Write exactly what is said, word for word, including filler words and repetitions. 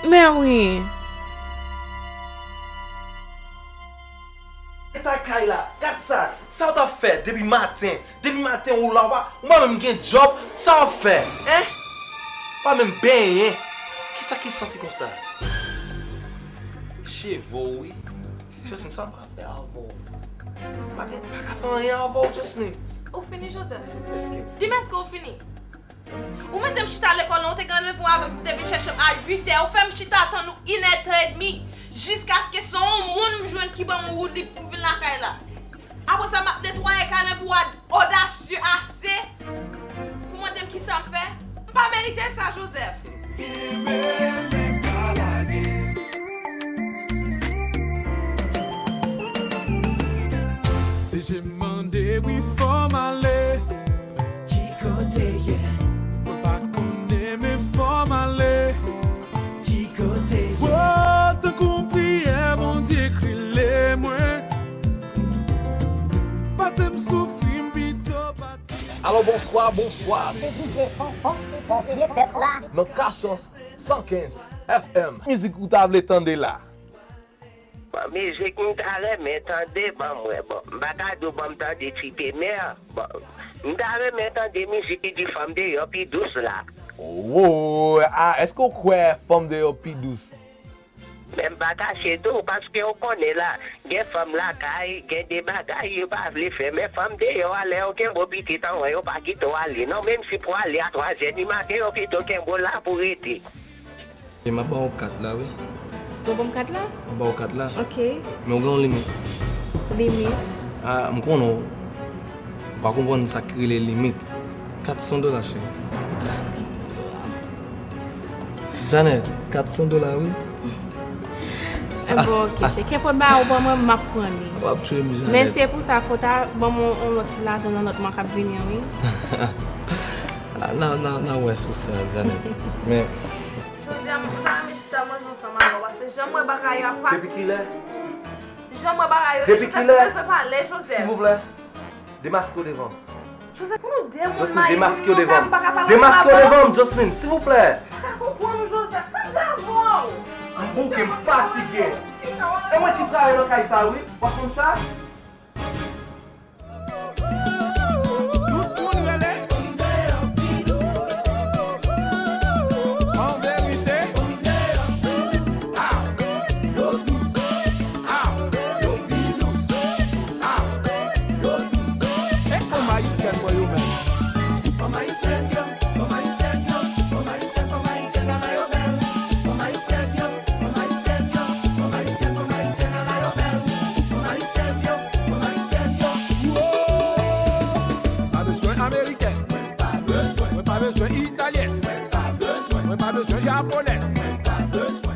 Men wi. Eta kay la, gad sa, sa w t ap fè depi maten? Depi maten ou la, ou pa, ou pa menm gen djòb, sa w ap fè, en? Ou pa menm benyen. Kisa ki santi konsa? Cheve w, wi. Justin, sa m pa fè avè w. M pa gen, m pa ka fè anyen avè w, Justin. Ou fini, Joseph? Èske? Di m, èske w fini? Ou mete m chita lekòl la, ou te gen randevou avè m pou te vin chèche m a uit è, ou fè m chita tann ou inè tan edmi, jiskaske se yon moun m jwenn ki ban m woulib pou m vin lakay la. Apre sa, m ap netwaye kay la pou w odasye ase pou mande m kisa m fè. M pa merite sa, Joseph. Kenbe men pa lage. P J mande wi fò m ale. Ki kote ye? Mwen pa konnen men fò m ale. Ki kote ye? Wo, tankou yon priyè Bondye k rele mwen. Pase m soufri m pito pati. Alo, bonswa, bonswa. Se D J Fanfan, Ponpye Pèp la. Nan Kachans san kenz F M. Mizik ou ta vle tande la? Bon, mizik m ta renmen tande, ban m wè. Bon, m pa ka di w ban m tande Ti Pemè. Bon, m ta renmen tande mizik ki di fanm deyò pi dous la. Oh, a, èske w kwè fanm deyò pi dous? Men m pa kache tou, paske w konnen la, gen fanm lakay, gen de bagay yo pa vle fè, men fanm deyò a, lè yo kenbe w pitit anwen, yo pa kite w ale. Non, menm si pou ale a twa zè di maten, yo pito kenbe w la pou rete. E m ap ba w kat la, wi. Ou ban m kat la? M ap ba w kat la. Ok. Men w gen yon limit. Limit? A, m konnen w pa konprann sa k rele limit. Kat san dola, cheri. Kat san dola. Janet, kat san dola, wi. E bon, ok, cheri. Kenpòt bagay ou ban mwen, m ap pran li. W ap tchwe m, Janet. Men se pou sa, fò w ta ban mwen yon lòt ti lajan nan lòt mwa k ap vini an, wi. N a, n a, n a wè sou sa, Janet. Men, Joseph, m pa renmen chita manje ansanm avè w, paske jan m wè bagay yo ap pase. Depi kilè? Jan m wè bagay yo, Depi kilè? Joseph, m bezwen pale, Joseph. Silvouplè, demaske w devan m. Joseph, nou de moun Jocelyn, demaske w devan m. Demaske w devan m, Jocelyn, silvouplè. M pa ka konprann ou, Joseph, sa m fè avè w? M bouke, m fatige. E mwen ki travay nan kay sa, wi. W ap konn sa? Tout moun rele. An verite. E fanm ayisyèn mwen yo menm? Fanm ayisyèn yo, fanm ayisyèn yo, fanm ayisyèn, fanm ayisyèn ala yo bèl. Fanm ayisyèn yo, fanm ayisyèn yo, fanm ayisyèn, fanm ayisyèn ala yo bèl. Fanm ayisyèn yo, fanm ayisyèn yo. Woy! Pa bezwen amerikèn. Mwen pa bezwen. Mwen pa bezwen italyen. Mwen pa bezwen. Mwen pa bezwen japonèz. Mwen pa bezwen.